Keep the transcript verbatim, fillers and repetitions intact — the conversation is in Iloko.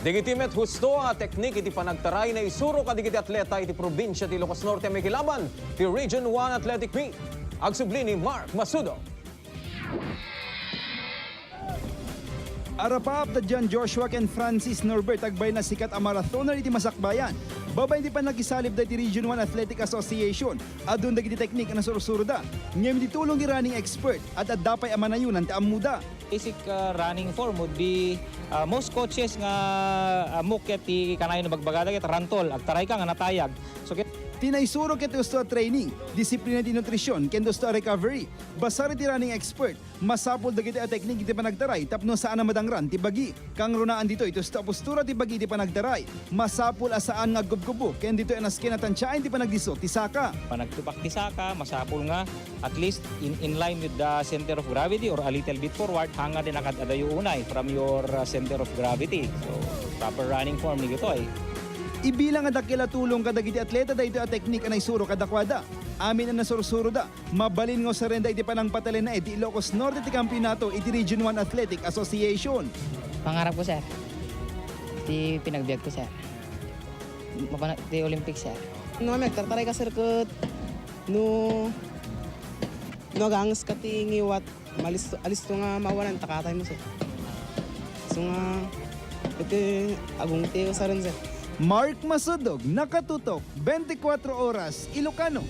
Dagiti met husto a teknik iti panagtaray naisuro kadagiti atleta iti probinsia ti Ilocos Norte a makilaban ti Region one Athletic Meet. Agsubli ni Mark Masudo. Arapaap da John Joshua ken Francis Norbert, agbayna sikat a marathoner iti masakbayan. Babaen ti pannakisalib dagiti Region one Athletic Association, adun dagiti teknik a nasursuroda. Ngem iti tulong ti running expert, ad-adda pay a manayonan ti ammoda. Basic, uh, running form would be, uh, most coaches nga ammok ket ti kanayon a bagbagada ket run tall, agtaray ka nga natayag. So, ket Ti naisuro ket husto a training, disiplina ti nutrition, ken husto a recovery. Basar iti running expert, masapul dagiti a teknik iti panagtaray tapno saan a madangran ti bagi. Kangrunaan ditoy ti husto a postura ti bagi iti panagtaray. Masapul a saan nga aggubgubbo ken ditoy a nasken a tansiaen ti panagdisso ti saka. Panagtupak ti saka, masapul nga at least in, in line with the center of gravity or a little bit forward, hanga ti nakad-adayo unay from your, uh, center of gravity. So, proper running form ni gitoy. Ibilang a dakkel a tulong kadagiti atleta daytoy a teknik a naisuro kadakuada. Amin a nasursuroda, mabalin nga usarenda iti panangpatalenaed ti Ilocos Norte ti kampiyonato iti Region one Athletic Association. Pangarap ko, sir. Ti pinagbiag ko, sir. Mapana-, ti Olympic, sir. No, agtartaray ka, sir, ket no, no aganges ka ti ngiwat, malis-, alisto nga mawanan, takatay mo, sir. So nga, iti agong ti usaren, sir. Mark Masudog, nakatutok, twenty-four Oras, Ilocano.